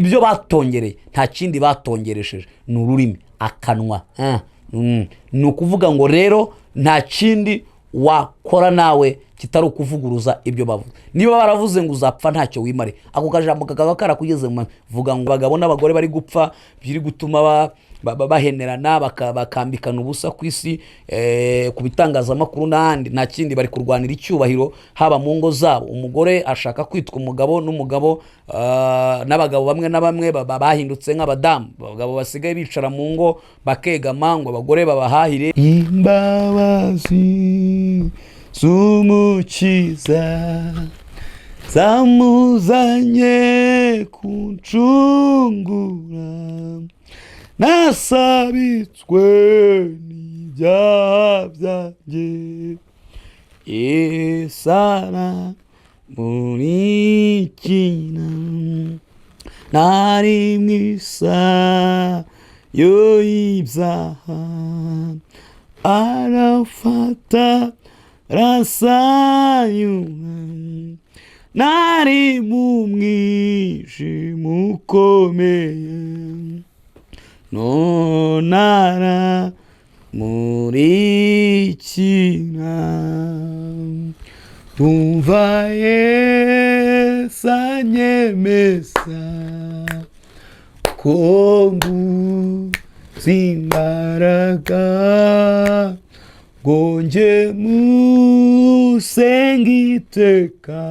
Ibyo batongereye, nta kindi batongeresheje, ni ururimi, akanwa. Ni ukuvuga ngo rero nta kindi wakora nawe kitari ukuvuguruza ibyo bavuze. Niba baravuze ngo uzapfa ntacyo wimare, ako kajambo kakaba karakugeze mu matwi, vuga ngo abagabo n'abagore bari gupfa, biri gutuma bahenerana, bakambikana ubusa ku isi, ku bitangazamakuru n'ahandi, nta kindi bari kurwanira icyubahiro, haba mu ngo zabo. Umugore ashaka kwitwa umugabo n'umugabo, n'abagabo bamwe na bamwe bahindutse nk'abadamu. Abagabo basigaye bicara mu ngo bakegama ngo abagore babahahire. Imbabazi z'Umukiza zamuzanye kuncungura, nasabitswe n'ibyaha byanjye, Yesu aramurikira, nari mu isayo y'ibyaha, arafata arasayura, nari mu mwijima ukomeye, none aramurikira. Tumva Yesu anyemeza ko mbuze imbaraga ngo njye musenge iteka,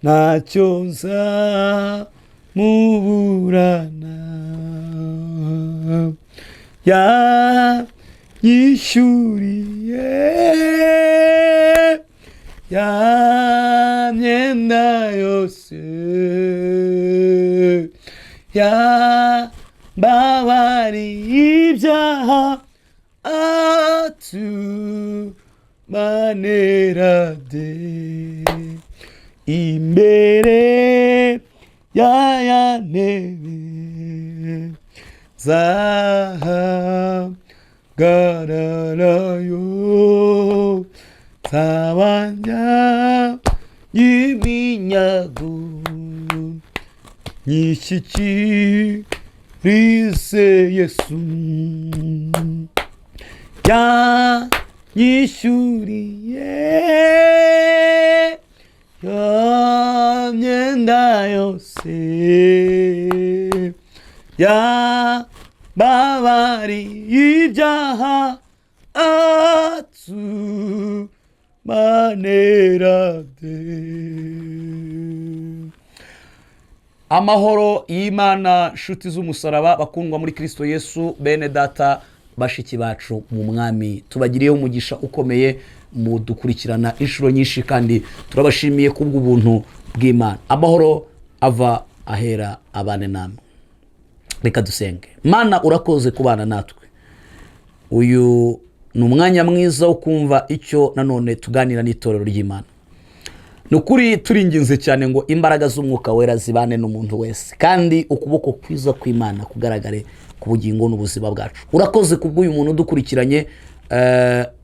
ntacyo nzamuburana, yanyishyuriye ya myenda yose, yambabariye ibyaha, atumanera de imbere y'aya ntebe nzahagararayo, nzabanja y'iminyago nyishyikirize Yesu, yanyishyuriye ya myenda yose, yambabariye ibyaha, atumanera de. Amahoro y'Imana, nshuti z'umusaraba, bakundwa muri Kirisito Yesu, bene data, bashiki bacu mu Mwami, tubagiriyeho umugisha ukomeye mu dukurikirana inshuro nyinshi, kandi turabashimiye kubw'ubuntu bw'Imana. Amahoro ava ahera abane namwe. Reka dusenge. Mana, urakoze kubana natwe. Uyu ni umwanya mwiza wo kumva icyo nanone tuganira n'itorero ry'Imana. Ni ukuri turinginze cyane ngo imbaraga z'Umwuka Wera zibane n'umuntu wese, kandi ukuboko kwiza kw'Imana kugaragare ku bugingo n'ubuzima bwacu. Urakoze kubw'uyu muntu udukurikiranye,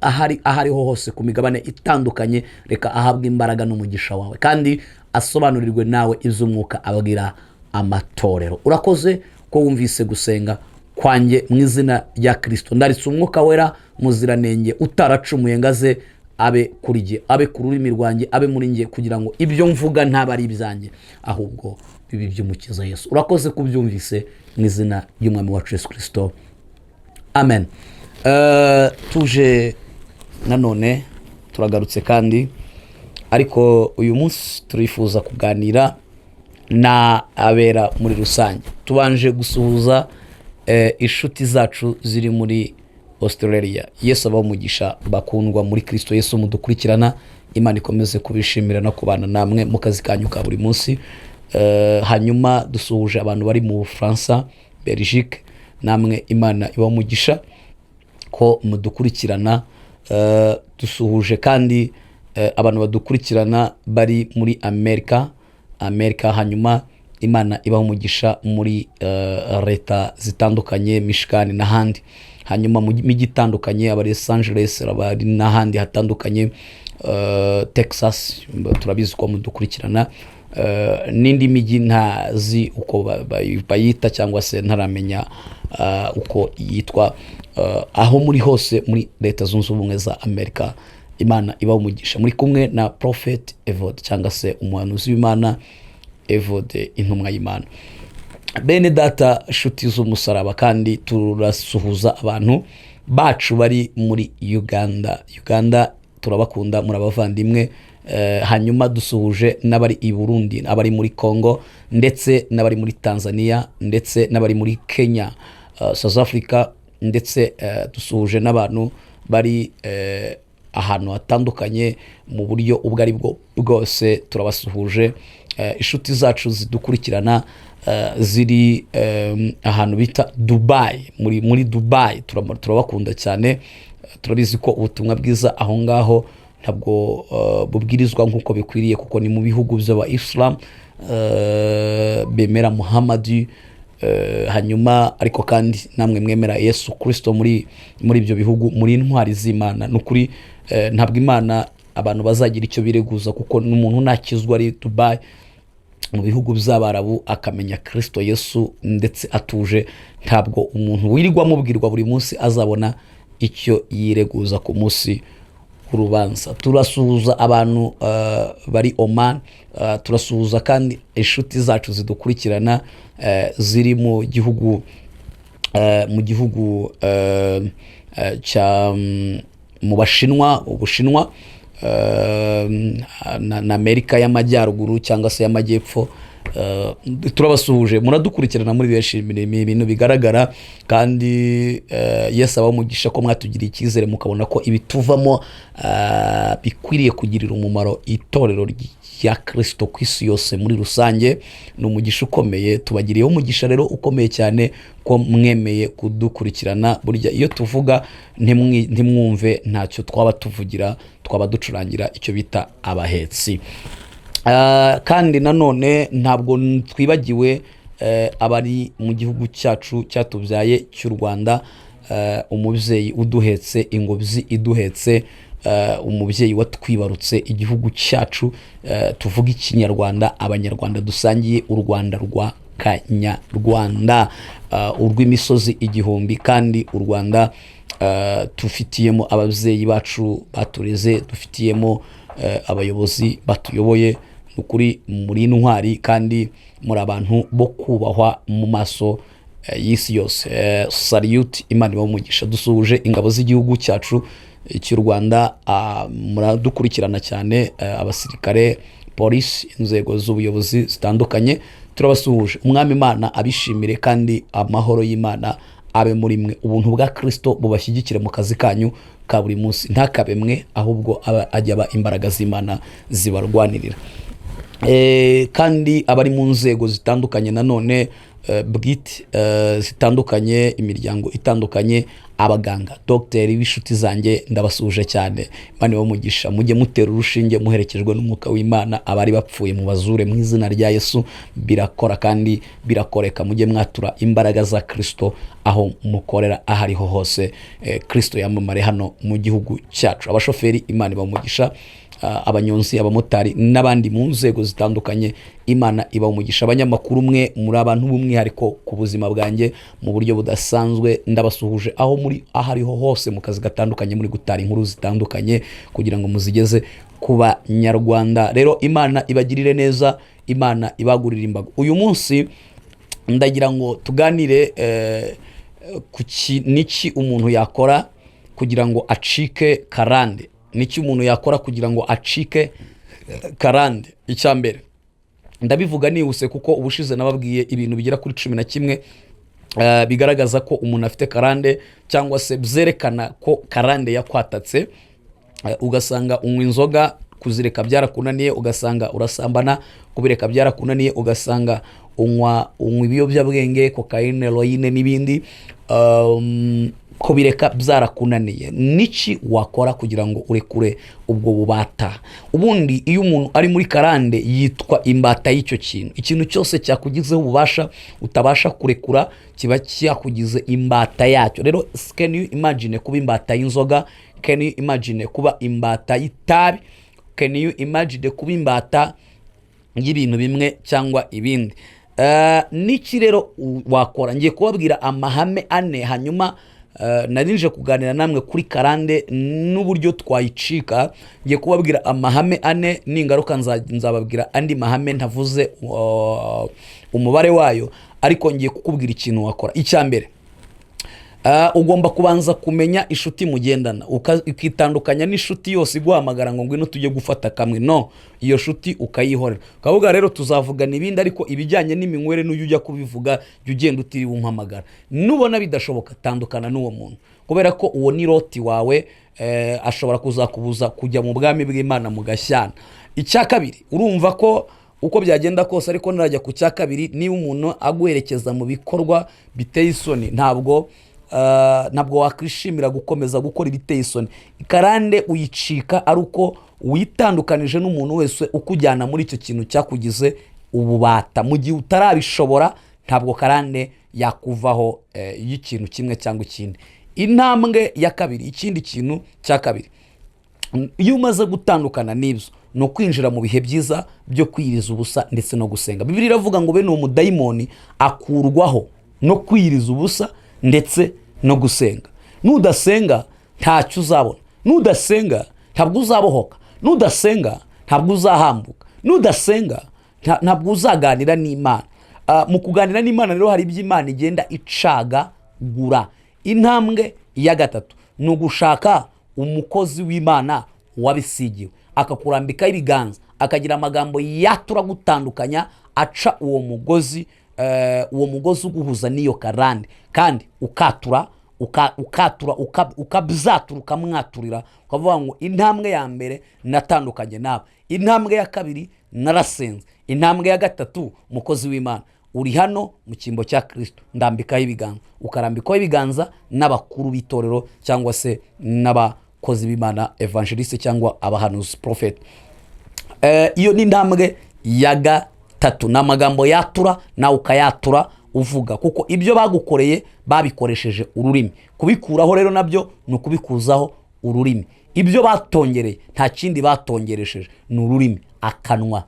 ahari aho ariho hose ku migabane itandukanye. Reka ahabwe imbaraga n'umugisha wawe, kandi asobanurirwe nawe iby'Umwuka abwira amatorero. Urakoze ko wumvise gusenga kwanjye. Mu izina rya Kirisito ndaritse Umwuka Wera muziranenge utaracumuye ngo aze abe kuri jye, abe ku rurimi rwanjye, abe muri njye, kugira ngo ibyo mvuga ntabe ari ibyanjye, ahubwo bibe iby'Umukiza Yesu. Urakoze kubyumvise. Mu izina ry'Umwami wacu Yesu Kirisito, amen. Tuje nanone, turagarutse kandi, ariko uyu munsi turifuza kuganira na abera muri rusange. Tubanje gusuhuza inshuti zacu ziri muri Australia. Yesu abahe umugisha, bakundwa muri Kirisito Yesu mudukurikirana. Imana ikomeze kubishimira no kubana namwe mu kazi kanyu ka buri munsi. Hanyuma dusuhuje abantu bari mu Bufaransa, Belgique, namwe Imana ibahe umugisha ko mudukurikirana. Dusuhuje kandi abantu badukurikirana bari muri Amerika. Hanyuma Imana ibaha umugisha muri leta zitandukanye, Michigan n'ahandi, hanyuma mu mijyi itandukanye, abari Los Angeles, abari n'ahandi hatandukanye, Texas, turabizi ko mudukurikirana. n'indi mijyi ntazi uko bayita cyangwa se ntaramenya uko yitwa. Aho muri hose muri Leta Zunze Ubumwe za Amerika, Imana iba umugisha. Muri kumwe na Prophet Evode cyangwa se umuhanuzi w'Imana Evode, intumwa y'Imana. Bene data, nshuti z'umusaraba, kandi turasuhuza abantu bacu bari muri Uganda. Uganda turabakunda, muri abavandimwe. Hanyuma dusuhuje n'abari i Burundi, abari muri Congo, ndetse n'abari muri Tanzania, ndetse n'abari muri Kenya, South Africa, ndetse dusuhuje n'abantu bari ahantu hatandukanye mu buryo ubwo ari bwo bwose, turabasuhuje. Inshuti zacu zidukurikirana ziri ahantu bita Dubai, muri Dubai, turabakunda cyane. Turabizi ko ubutumwa bwiza aho ngaho ntabwo bubwirizwa nk'uko bikwiriye, kuko ni mu bihugu by'abayisilamu bemera Muhammadi. Hanyuma ariko kandi namwe mwemera Yesu Kirisito muri ibyo bihugu, muri intwari z'Imana. Ni ukuri, ntabwo Imana abantu bazagira icyo bireguza, kuko n'umuntu nakizwa ari Dubai mu bihugu by'Abarabu akamenya Kirisito Yesu ndetse atuje, ntabwo umuntu wirirwa amubwirwa buri munsi azabona icyo yireguza ku munsi w'urubanza. Turasuhuza abantu bari Oman. Turasuhuza kandi inshuti zacu zidukurikirana ziri mu gihugu cya mu Bashinwa, Ubushinwa, na Amerika y'Amajyaruguru cyangwa se y'Amajyepfo. Turabasuhuje, muradukurikirana muri benshi, ni ibintu bigaragara. Kandi Yesu abahe umugisha ko mwatugiriye icyizere, mukabona ko ibituvamo bikwiriye kugirira umumaro itorero rya Kirisito ku isi yose muri rusange. Ni umugisha ukomeye, tubagiriyeho umugisha rero ukomeye cyane ko mwemeye kudukurikirana. Burya iyo tuvuga ntimwumve, ntacyo twaba tuvugira, twaba ducurangira icyo bita abahetsi. Kandi nanone ntabwo twibagiwe abari mu gihugu cyacu cyatubyaye cy'u Rwanda, umubyeyi uduhetse, ingobyi iduhetse, umubyeyi watwibarutse, igihugu cyacu tuvuga Ikinyarwanda, Abanyarwanda dusangiye u Rwanda rwa Kanyarwanda, urw'imisozi igihumbi. Kandi u Rwanda tufitiyemo ababyeyi bacu batureze, dufitiyemo abayobozi batuyoboye. Ni ukuri muri intwari kandi muri abantu bo kubahwa mu maso y'isi yose. Salute, Imana ibahe umugisha. Dusuhuje ingabo z'igihugu cyacu cy'u Rwanda. Muradukurikirana cyane, abasirikare, polisi, inzego z'ubuyobozi zitandukanye, turabasuhuje. Umwami Imana abishimire, kandi amahoro y'Imana abe muri mwe, ubuntu bwa Kirisito bubashyigikire mu kazi kanyu ka buri munsi. Ntakabe mwe, ahubwo aba ajya aba imbaraga z'Imana zibarwanirira. Kandi abari mu nzego zitandukanye nanone bwite zitandukanye, imiryango itandukanye, abaganga, dogiteri b'inshuti zanjye, ndabasuhuje cyane. Imana ibahe umugisha. Mujye mutera urushinge muherekejwe n'umwuka w'Imana, abari bapfuye mubazure mu izina rya Yesu. Birakora kandi birakoreka. Mujye mwatura imbaraga za Kirisito aho mukorera, aho ariho hose. Kirisito yamamare hano mu gihugu cyacu. Abashoferi, Imana ibahe umugisha. Abanyonzi, abamotari n'abandi mu nzego zitandukanye, Imana ibaha umugisha. Abanyamakuru, mwe muri abantu b'umwihariko ku buzima bwanjye mu buryo budasanzwe. Ndabasuhuje aho muri aho ariho hose mu kazi gatandukanye, muri gutara inkuru zitandukanye kugira ngo muzigeze ku Banyarwanda. Rero Imana ibagirire neza, Imana ibagurire imbago. Uyu munsi ndagira ngo tuganire ku niki umuntu yakora kugira ngo acike karande. Niki umuntu yakora kugira ngo acike karande? Icya mbere, ndabivuga nihuse kuko ubushize nababwiye ibintu bigera kuri 11 bigaragaza ko umuntu afite karande cyangwa se byerekana ko karande yakwatatse. Ugasanga unywa inzoga, kuzireka byarakunaniye, ugasanga urasambana, kubireka byarakunaniye, ugasanga unywa ibiyobyabwenge, kokayine, heroine n'ibindi, kubireka byarakunaniye. Niki wakora kugira ngo urekure ubwo bubata? Ubundi iyo umuntu ari muri karande yitwa imbata y'icyo kintu. Ikintu cyose cyakugizeho ububasha utabasha kurekura kiba cyakugize imbata yacyo. Rero can you imagine kuba imbata y'inzoga? Can you imagine kuba imbata y'itabi? Can you imagine kuba imbata y'ibintu bimwe cyangwa ibindi. N'iki rero wakora? Ngiye kubabwira amahame ane, hanyuma narinje kuganira namwe kuri karande n'uburyo twayicika. Ngiye kubabwira amahame ane, ningaruka nzababwira andi mahame ntavuze umubare wayo, ariko ngiye kukubwira ikintu wakora. Icya mbere, ugomba kubanza kumenya inshuti mugendana, ukitandukanya n'inshuti yose iguhamagara ngo ngwino tujye gufata kamwe. No iyo nshuti ukayihorera, ukavuga rero tuzavugana ibindi, ariko ibijyanye n'iminywere n'ujya ujya kubivuga, jya ugenda utiriwe umpamagara. Nubona bidashoboka, tandukana n'uwo muntu, kubera ko uwo ni Loti wawe, ashobora kuzakubuza kujya mu bwami bw'Imana mugashyana. Icya kabiri, urumva ko uko byagenda kose, ariko nurajya ku cya kabiri, niba umuntu aguherekeza mu bikorwa biteye isoni, ntabwo wakwishimira gukomeza gukora ibiteye isoni. Karande uyicika ari uko witandukanije n'umuntu wese ukujyana muri icyo kintu cyakugize ububata. Mu gihe utarabishobora, ntabwo karande yakuvaho y'ikintu kimwe cyangwa ikindi. Intambwe ya kabiri, ikindi kintu cya kabiri, iyo umaze gutandukana n'ibyo, ni ukwinjira mu bihe byiza byo kwiyiriza ubusa ndetse no gusenga. Bibiliya iravuga ngo bene uwo mudayimoni akurwaho no kwiyiriza ubusa ndetse no gusenga. Nudasenga ntacyo uzabona, nudasenga ntabwo uzabohoka, nudasenga ntabwo uzahambuka, nudasenga ntabwo uzaganira n'Imana. Mu kuganira n'Imana rero hari ibyo Imana igenda icagagura. Intambwe ya gatatu ni ugushaka umukozi w'Imana wabisigiwe, akakurambikaho ibiganza, akagira amagambo yatura gutandukanya, aca uwo mugozi, uwo mugozi uguhuza n'iyo karande, kandi ukatura, ukatura, ukabyatura, ukamwaturira, ukavuga ngo intambwe ya mbere natandukanye nawe, intambwe ya kabiri narasenze, intambwe ya gatatu, umukozi w'Imana uri hano mu cyimbo cya Kirisito, ndambikaho ibiganza. Ukarambikaho ibiganza n'abakuru b'itorero cyangwa se n'abakozi b'Imana, évangéliste cyangwa abahanuzi, prophète. Iyo ni intambwe ya gatatu, ni amagambo yatura nawe ukayatura uvuga, kuko ibyo bagukoreye babikoresheje ururimi. Kubikuraho rero nabyo ni ukubikuzaho ururimi. Ibyo batongereye nta kindi batongeresheje, ni ururimi, akanwa.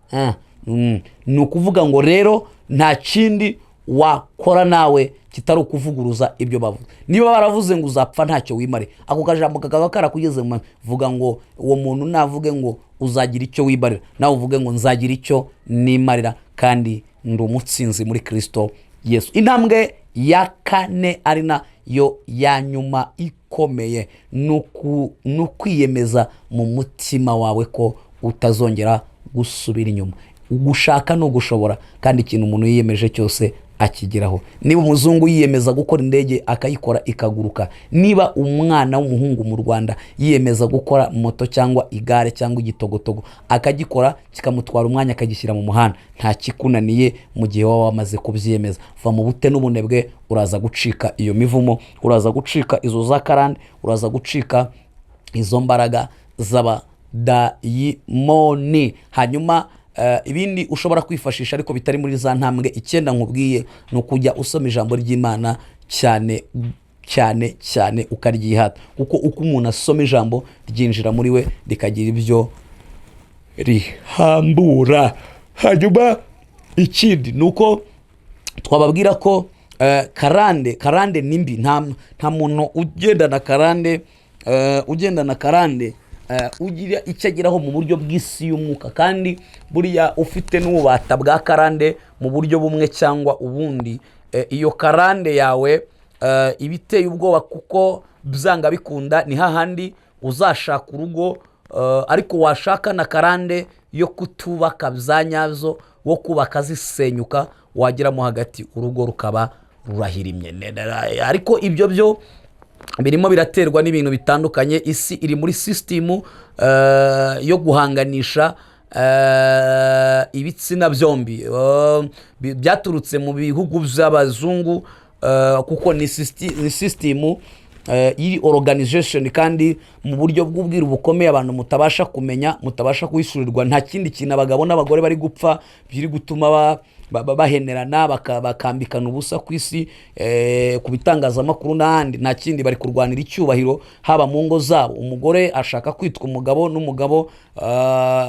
Ni ukuvuga ngo rero nta kindi wakora nawe kitari ukuvuguruza ibyo bavuze. Niba baravuze ngo uzapfa ntacyo wimare, ako kajambo kakaba karakugeze mu matwi, vuga ngo uwo muntu navuge ngo uzagira icyo wimarira, nawe uvuge ngo nzagira icyo nimarira kandi ndi umutsinzi muri Kirisito Yesu. Intambwe ya kane ari nayo ya nyuma ikomeye ni ukwiyemeza mu mutima wawe ko utazongera gusubira inyuma. Gushaka ni ugushobora, kandi ikintu umuntu yiyemeje cyose akigeraho. Niba umuzungu yiyemeza gukora indege akayikora ikaguruka, niba umwana w'umuhungu mu Rwanda yiyemeza gukora moto cyangwa igare cyangwa igitogotogo akagikora kikamutwara umwanya akagishyira mu muhanda, nta kikunaniye mu gihe waba wamaze kubyiyemeza. Va mu bute n'ubunebwe, uraza gucika iyo mivumo, uraza gucika izo za karande, uraza gucika izo mbaraga z'abadayimoni. Hanyuma ibindi ushobora kwifashisha ariko bitari muri za ntambwe 9 nkubwiye, ni ukujya usoma ijambo ry'Imana cyane cyane cyane, ukaryihata, kuko uko umuntu asoma ijambo ryinjira muri we rikagira ibyo rihambura. Hanyuma ikindi ni uko twababwira ko karande ni mbi. Nta muntu ugendana karande, ugira icyo ageraho mu buryo bw'isi y'umwuka. Kandi buriya ufite n'ububata bwa karande mu buryo bumwe cyangwa ubundi, iyo karande yawe iba iteye ubwoba, kuko byanga bikunda ni hahandi uzashaka urugo, ariko washaka na karande yo kutubaka bya nyabyo, wo kubaka zisenyuka, wageramo hagati urugo rukaba rurahirimye. Ariko ibyo byo birimo biraterwa n'ibintu bitandukanye. Isi iri muri sisitemu yo guhanganisha ibitsina byombi. Byaturutse mu bihugu by'abazungu, kuko ni sisitemu iri organization kandi mu buryo bw'ubwiru bukomeye, abantu mutabasha kumenya, mutabasha kuhishurirwa. Nta kindi kintu abagabo n'abagore bari gupfa biri gutuma bahenerana, bakambikana ubusa ku isi, ku bitangazamakuru n'ahandi. Nta kindi, bari kurwanira icyubahiro, haba mu ngo zabo. Umugore ashaka kwitwa umugabo n'umugabo,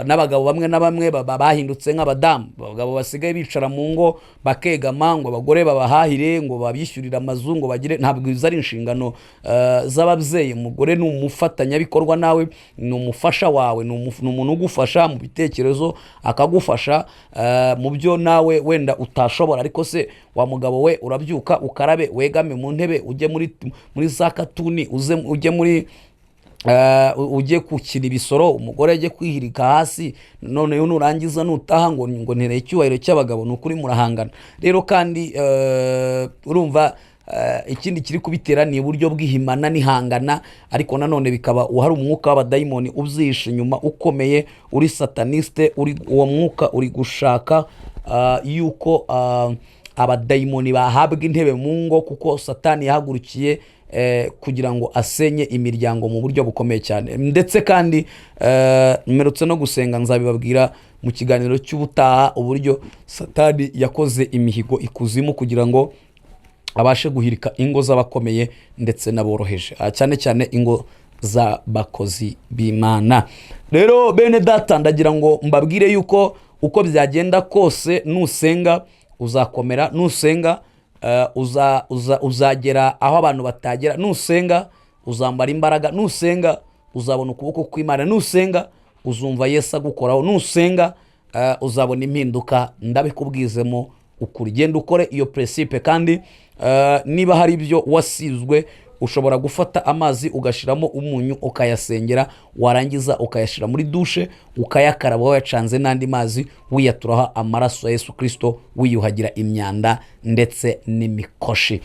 n'abagabo bamwe na bamwe bahindutse nk'abadamu. Abagabo basigaye bicara mu ngo bakegama ngo abagore babahahire, ngo babishyurire amazu, ngo bagire. Ntabwo izo ari inshingano z'ababyeyi. Umugore ni umufatanyabikorwa nawe, ni umufasha wawe, ni umuntu ugufasha mu bitekerezo, akagufasha mu byo nawe wenda utashobora. Ariko se wa mugabo we, urabyuka ukarabe, wegame mu ntebe, ujye muri za katuni, uze ujye muri ujye gukina ibisoro, umugore ajye kwihirika hasi, noneho nurangiza nutaha ngo ntereye icyubahiro cy'abagabo? Ni ukuri murahangana rero. Kandi urumva, ikindi kiri kubitera ni uburyo bw'ihimana n'ihangana, ariko nanone bikaba hari umwuka w'abadayimoni ubyihishe inyuma ukomeye, uri sataniste. Uri uwo mwuka uri gushaka yuko abadayimoni bahabwa intebe mu ngo, kuko Satani yahagurukiye kugira ngo asenye imiryango mu buryo bukomeye cyane. Ndetse kandi mperutse no gusenga, nzabibabwira mu kiganiro cy'ubutaha, uburyo Satani yakoze imihigo ikuzimu kugira ngo abashe guhirika ingo z'abakomeye ndetse n'aboroheje, cyane cyane ingo z'abakozi b'Imana. Rero bene data, ndagira ngo mbabwire yuko uko byagenda kose, nusenga uzakomera, nusenga uzagera aho abantu batagera, nusenga uzambara imbaraga, nusenga uzabona ukuboko kw'Imana, nusenga uzumva Yesu agukoraho, nusenga uzabona impinduka. Ndabikubwizemo ukuri. Genda ukore iyo principe. Kandi niba hari ibyo wasizwe, ushobora gufata amazi ugashyiramo umunyu, ukayasengera, warangiza ukayashyira muri dushe, ukayakaraba wayacanze n'andi mazi, wiyaturaho amaraso ya Yesu Kirisito, wiyuhagira imyanda ndetse n'imikoshi.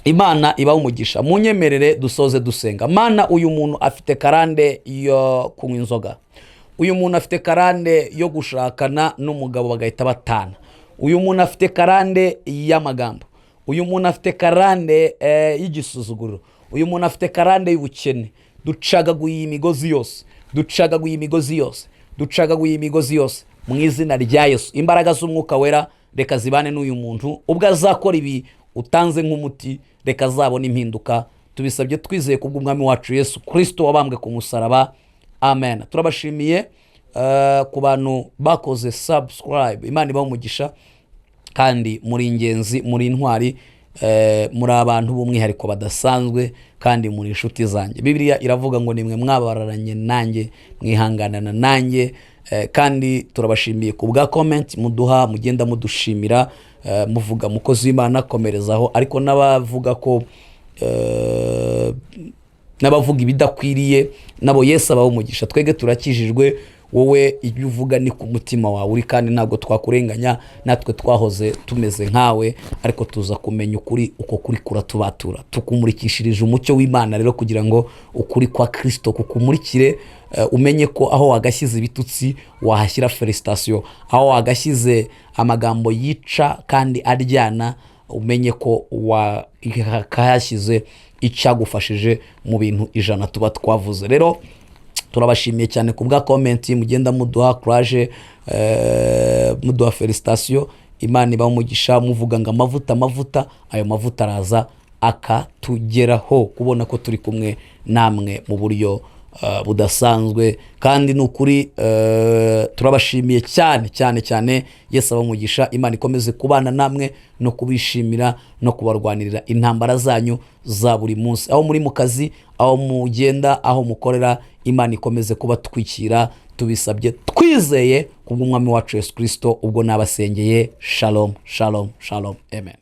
Imana ibaha umugisha. Munyemerere dusoze dusenga. Mana, uyu muntu afite karande yo kunywa inzoga, uyu muntu afite karande yo gushakana n'umugabo bagahita batana, uyu muntu afite karande y'amagambo, uyu muntu afite karande y'igisuzuguriro, uyu muntu afite karande y'ubukene. Ducagaguye iyi migozi yose, ducagaguye imigozi yose, ducagaguye imigozi yose mu izina rya Yesu. Imbaraga z'Umwuka Wera reka zibane n'uyu muntu. Ubwo azakora ibi utanze nk'umuti, reka azabone impinduka. Tubisabye twizeye kubw'Umwami wacu Yesu Kirisito wabambwe ku musaraba. Amen. Turabashimiye ku bantu bakoze subscribe. Imana ibahe umugisha, kandi muri ingenzi, muri intwari, muri abantu b'umwihariko badasanzwe, kandi muri inshuti zanjye. Bibiliya iravuga ngo nimwe mwabararanye nanjye, mwihanganana nanjye. Kandi turabashimiye ku bwa comment muduha, mugenda mudushimira, muvuga "Mukozi w'Imana, komerezaho". Ariko n'abavuga ko n'abavuga ibidakwiriye, nabo Yesu abaha umugisha. Twebwe turakijijwe, wowe ibyo uvuga ni ku mutima wawe uri, kandi ntabwo twakurenganya. Natwe twahoze tumeze nkawe, ariko tuza kumenya ukuri, uko kuri kuratubatura. Tukumurikishirije umucyo w'Imana rero kugira ngo ukuri kwa Kirisito kukumurikire, umenye ko aho wagashyize ibitutsi wahashyira félicitations, aho wagashyize amagambo yica kandi aryana, umenye ko wakahashyize icyagufashije mu bintu 100 tuba twavuze. Rero turabashimiye cyane ku bwa comment mugenda muduha courage, muduha félicitations. Imana ibaha umugisha. Muvuga ngo "Amavuta, amavuta", ayo mavuta araza akatugeraho, kubona ko turi kumwe namwe mu buryo budasanzwe. Kandi ni ukuri, turabashimiye cyane cyane cyane. Yesu abahe umugisha. Imana ikomeze kubana namwe no kubishimira no kubarwanirira intambara zanyu za buri munsi, aho muri mu kazi, aho mugenda, aho mukorera. Imana ikomeze kubatwikira. Tubisabye twizeye kubw'Umwami wacu Yesu Kirisito. Ubwo nabasengeye. Shalom, shalom, shalom, amen.